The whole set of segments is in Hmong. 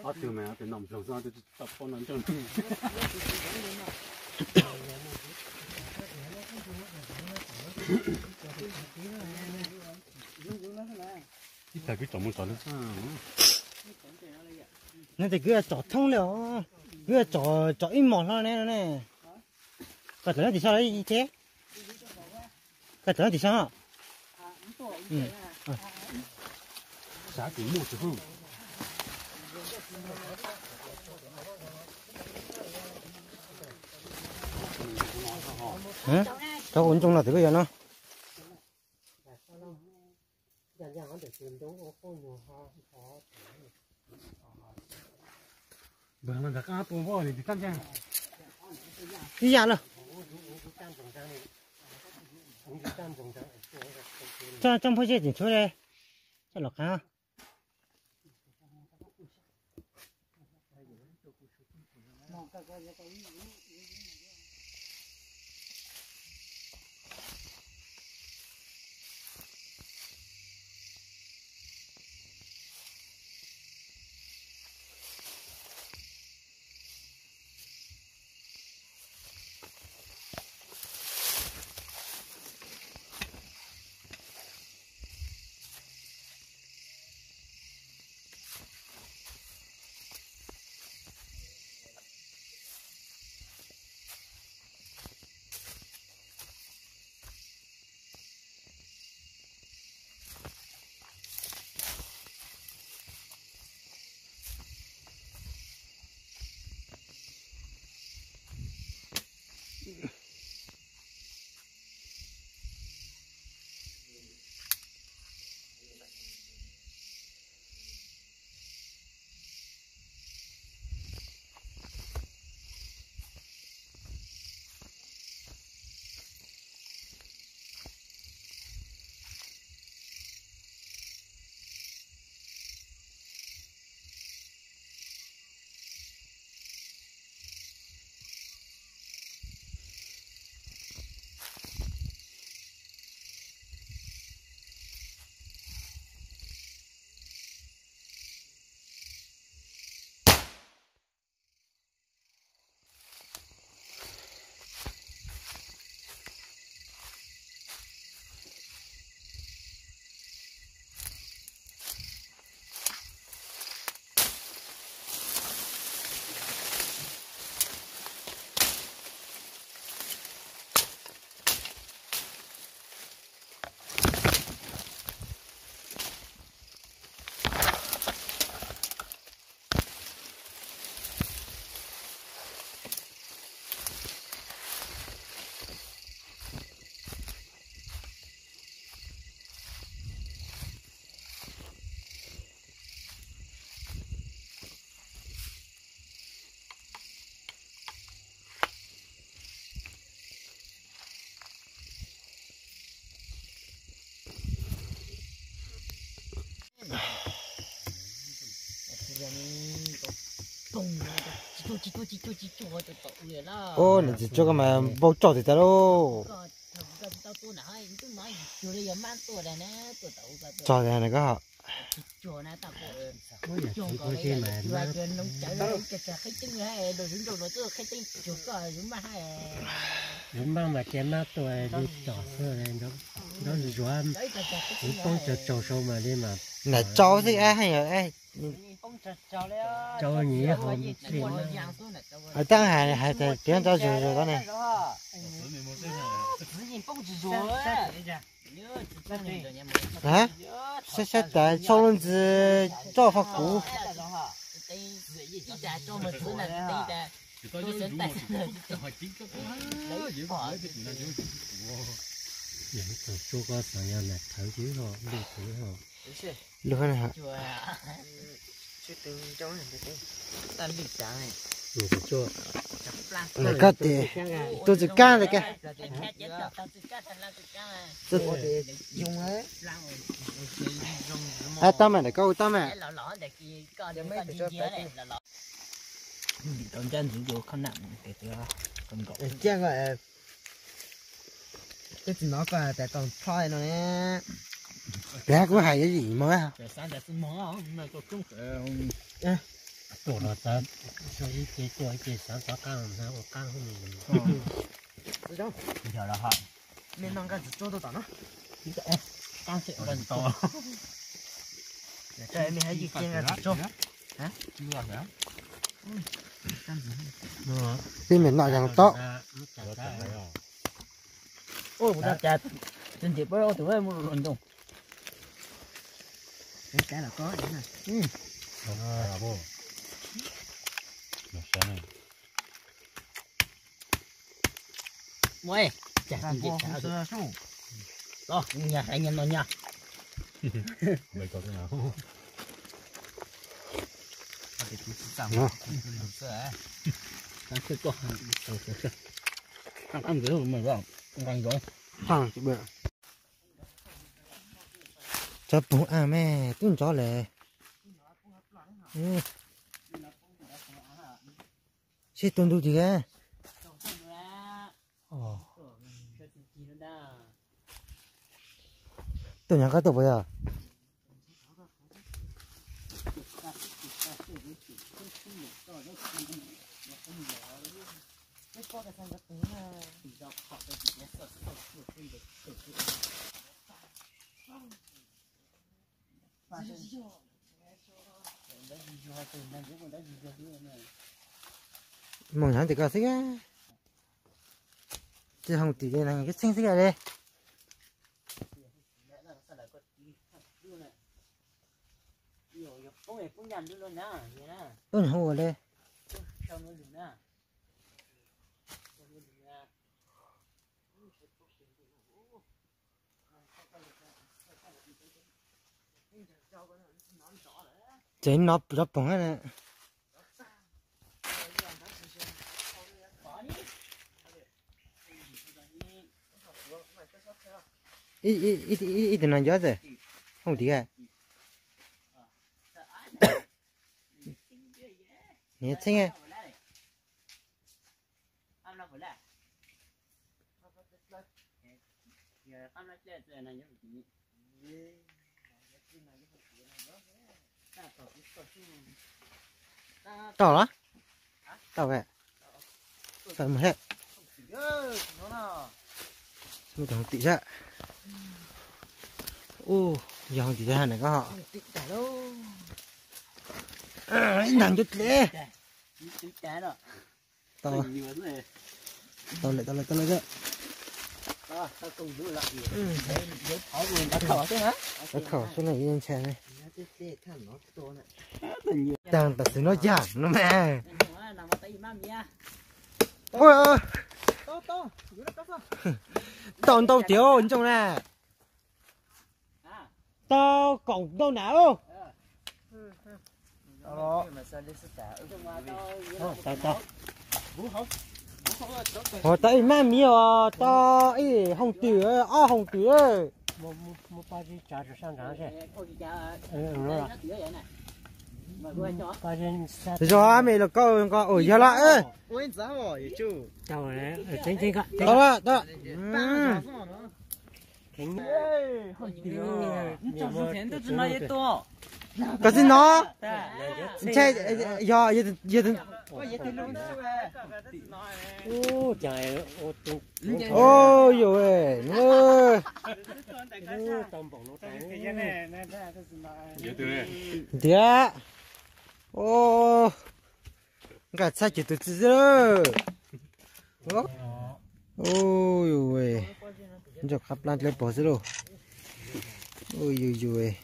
Ob tug mas ob tug nom zoo xwb, tsis tau paub no nrog. Ib tag kwv tsom mus tsom lub. Nws tias kwv tsom thoob li os, kwv tsom, tsom ib mos hlo ne no ne. Koj tsom tim sab los ces, koj tsom tim sab. Xav tim muaj tsis hwj. Cov ua ntsoog no tim koj yog no. Ib yam lawm. Tso, tso nphooj zej tseem tshuav li. Tso los qab. Ub, niam txiv cuab koj mas npau tsaug tiag tiag lauj. Txog tias koj Yuav maj mas cia maj tuaj li tsom xwb, nrov zuav, kuv poob tsaug tsaug sau mas li mas. Nram tsau xwb, hais tsau nyiam ho. Tab hais hais tias nrov zuag zuag tod ne. Saib saib tas tsau lub ntxiv tso faj kuv. Tsuas koj xav yog nas thawv ces ho lwj thawv ho. Lwj na. Koj tes tus txwv kab ntawd ke. Ab, tau mas, ntawm koj ua tau mas. Tau ncaj ntxiv yuav kho nam tes tias koj nkaum. Tsis no koj tas koj plho no ne. Peb kuv hais yuav yim mog. Tuaj los txawv, ib ce tuaj ib ce xav tov qab ua qab. Yog los ho, me no nkaj tsis tsuag tau tom no. Qab xwb nkaj tsis tsuag. Lawv coj me hab yig kiag nkaj tsis tsuag. Tej me no yog tau. Ua cas tsis ntim pab tus mus luas ntoo. Muaj, cas tsis ntim los, nyaj hais nyaj no nyaj. Cov poog a me twb nrov lawm. Sib tua ntu tim. Tuaj nyov qab tuaj puas yog? Moog nyob ntawm koj xwb. Tsis hooj tim li, koj txheej xwb li. Tuaj nyuag ua li. Ces no cov poog na. Ib tug no nco xwb, hooj tim. Niag txheej. Tau los? Tau, tau mus he. Muaj tus hooj tim sab. Ub, yog hooj tim sab na koj. Ib nag ncuav dleb. Tau lawm, tau lawm, tau lawm. Thaum xub no yeej ntshai ne. Tag tam sim no yam no mas. Tau ntau tiag ntsooj na. Tau kaum ntau na. Tau, tau. Ho tau ib mab miv os, tau ib hooj twm, ob hooj twm. Zog me los koj ko, yog los. Tau, tau. Koj txiv no, yog, yog, yog. Ub, yog, ntiav. Ub, nqaij txhab ces tus txiv xwb. Ub, yus, ntsoog qab plab dleb pog xwb lauj. Ub, yus, yus.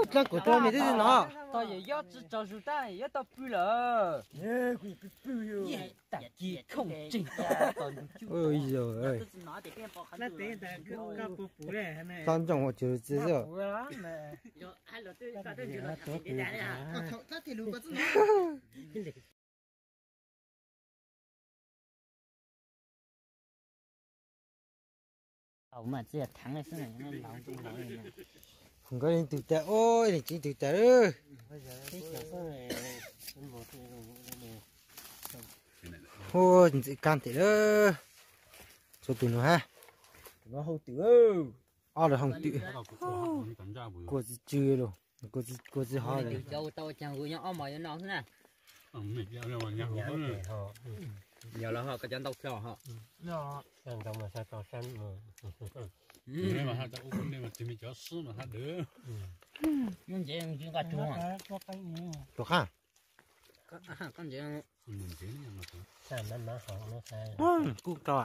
Dlaab kuv tua me twb tsis hnov. Tog yawm yob tsi tsaug zug tab yawm yob tau pw lawm. Tam ci khoom tseeg. Txhob ntsoog ua tsis txiv xwb. Tau mas txij theev xwb, nkawd leej twg tas, leej txiv twg tas. Hu ntxim kab ntim lawm. Txhua tus nug hab. Tus no hau twm, ob lawv hau twm. Kua tsis tsw los, kua tsis hov li. Cov tau cas nkaus nyob ob mos yuav no xwb na. Yog los ho koj cov ntau dhau ho. Ub, nej mas haj tau ub, nej mas tig me cov xwb mas haj dawb. Nyob ntsev nqa tsuag. Tsuag qab. Koj ntsev. Kuj tau.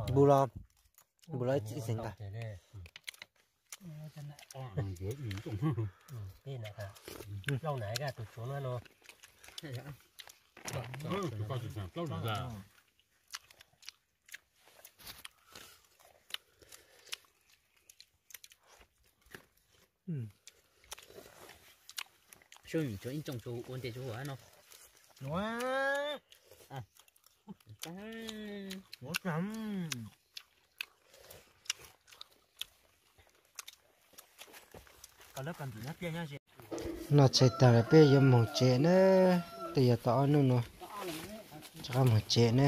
Npus los, npus los ib txhij xeev nqa. Sub nyim tsuas ib tsoom tsuas ua ntej tsuas huv no. Noj tshais tag lawm peb yuav moog tsev na, twb yog tau ob nub no, rov qab moog tsev na.